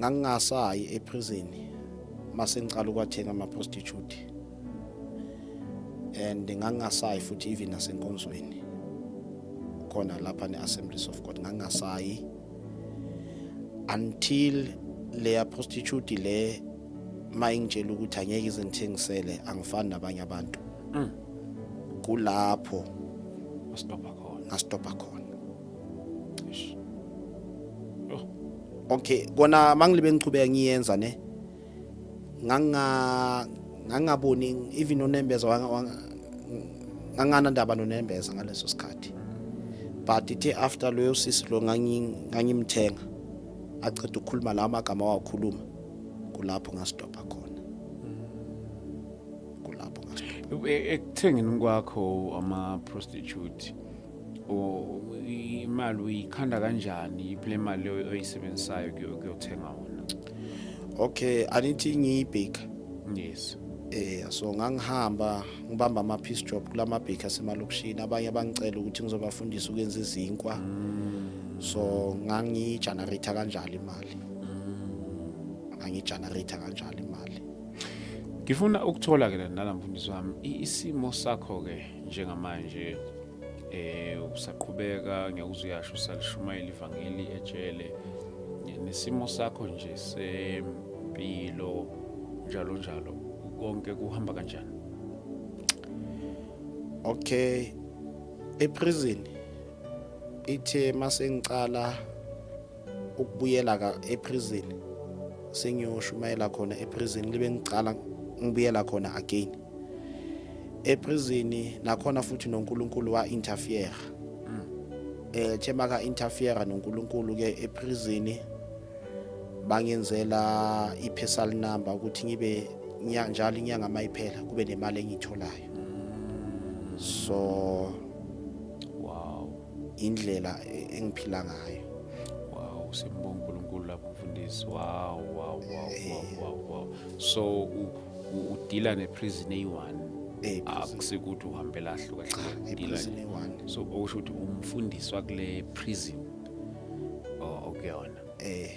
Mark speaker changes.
Speaker 1: Ngangingasayi eprison mase ngicala ukwathenga ama prostitute, and ngangingasayi futhi even nasenkonzweni khona lapha ne-Assemblies of God. Ngangingasayi until leya prostitute le mayingitshela ukuthi angeke ize ngithengisele, angifani nabanye abantu. Kulapho
Speaker 2: wastopha khona.
Speaker 1: Ngastopha khona.
Speaker 2: Eish. Oh.
Speaker 1: Okay, kona mangilibe ngichubeka ngiyenza ne, ngangingaboni even unembeza, nganganandaba nonembeza ngaleso sikhathi. But ithe after loyo sisi lo ngangimthenga aceda ukukhuluma lawo magama wakhuluma, kulapho ngastopha khona, kulapho ngastopha.
Speaker 2: Ekuthengeni kwakho ama-prostitute, imali uyikhanda kanjani? Iphi le mali oyisebenzisayo kuyothenga wona?
Speaker 1: Okay, anithi ngiyibheka.
Speaker 2: Yes.
Speaker 1: So ngangihamba ngibamba ama piece job kulama baker asemalokishini. Abanye bangicela ukuthi ngizobafundisa ukwenza izinkwa, so ngangigenerate kanjalo imali, ngangigenerate kanjalo imali.
Speaker 2: Ngifuna ukuthola ke nala, mfundisi wami, isimo sakho ke njengamanje. Usaqhubeka, ngiyakuzwa uyasho, usalishumayela ivangeli ejele, nesimo sakho nje sempilo, njalo njalo, konke kuhamba kanjani?
Speaker 1: Okay, eprison ithe mase ngicala ukubuyela ka eprison, sengiyoshumayela khona eprison, libe ngicala ngibuyela khona again eprison nakhona futhi noNkulunkulu wa interfere. Thema ka interfere noNkulunkulu ke eprison, bangenzela ipersonal number ukuthi ngibe njalo inyanga mayiphela kube nemali engiyitholayo, so indlela engiphila ngayo.
Speaker 2: Wow, simbonga uNkulunkulu lapho, mfundisi. Wow. So udila neprison eyi-one?
Speaker 1: Prison.
Speaker 2: Akusikuthi uhambela ahlukahlukene, udila
Speaker 1: iprison
Speaker 2: nje.
Speaker 1: Eyi-one.
Speaker 2: So okusho ukuthi umfundisi wakule prison okuyona?
Speaker 1: Eh.